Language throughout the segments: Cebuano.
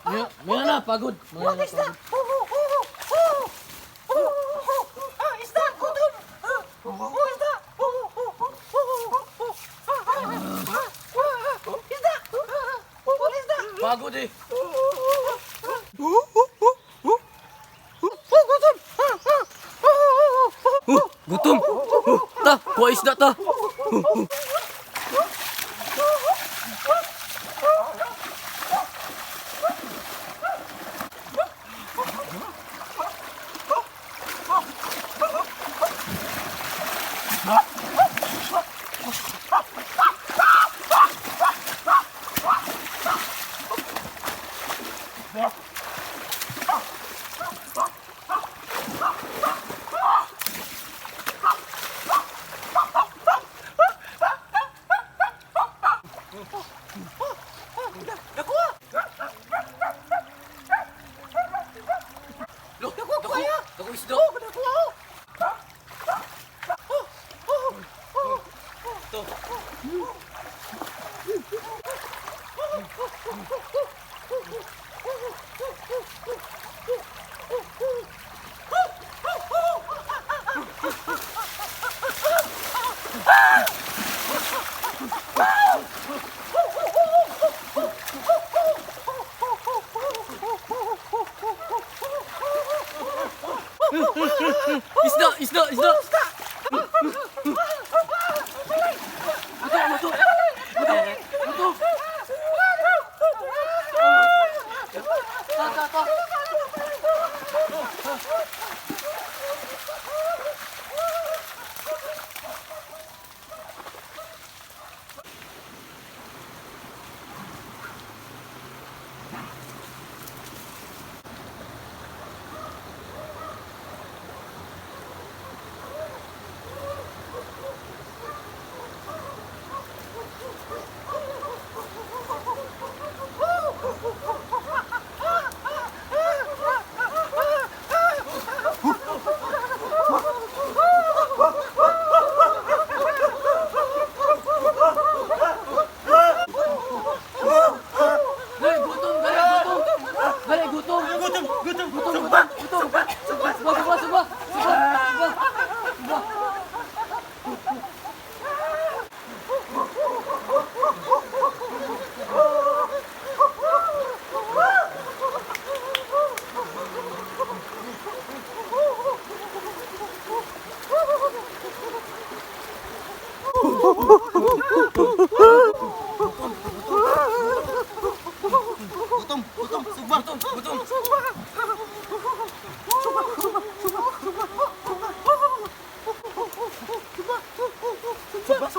Maya, maya na, pagod. Maya na, Isda! pagod. Oh, oh, oh, oh, oh, oh, ah, isda! Gutom! Ah, oh, isda! Oh, oh, oh, oh, oh, oh, ah, ah, ah, ah, isda! Ah, oh, isda! Pagod eh. Oh, oh, oh, oh, oh, oh, gutom! Ah, ah, oh, oh, oh, oh. Oh, gutom. Oh, ta, kuha isda ta. Nakuha! Lo, Nakuha, dako, kuya. dako isda. Oh, nakuha! Oh! Oh, oh, oh, To. Isda, isda, isda. Luto, luto. Luto, luto. Ta, ta, ta. Dali, gutom, dali, gutom. Dali, gutom. Gutom, gutom, Gutom, gutom, gutom. Sugba, sugba, sugba. Sugba, sugba. Sugba. Gutom, gutom, sugba. Gutom, gutom. Sugba, sugba. Isda!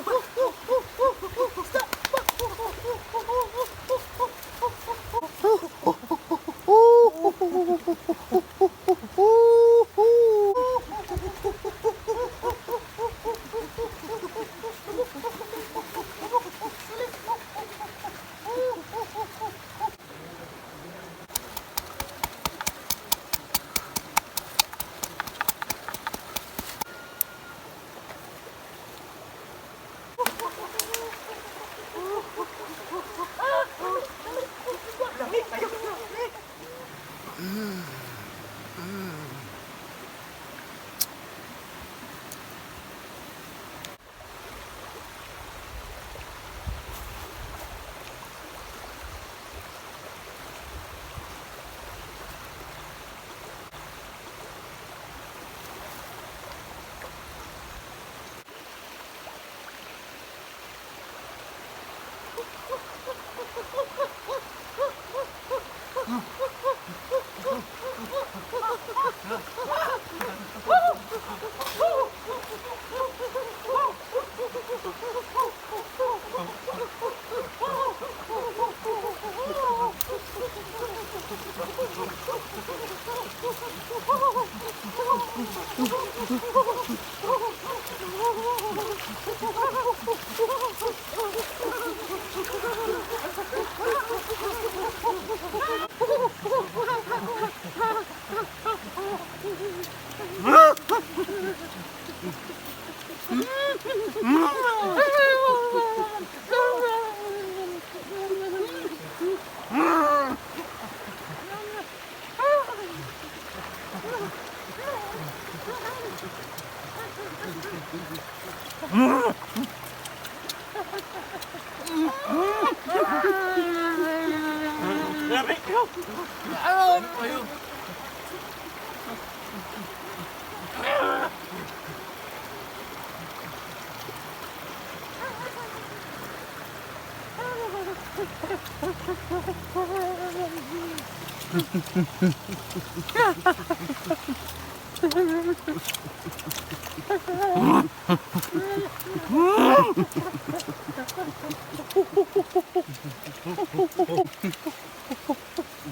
Lami. Ayo.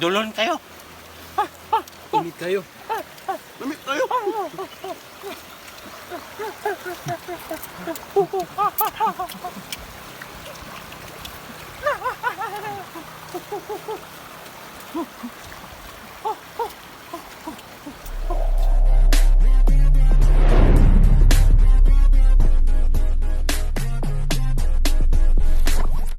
Dulon kayo. Init kayo. Lami kayo.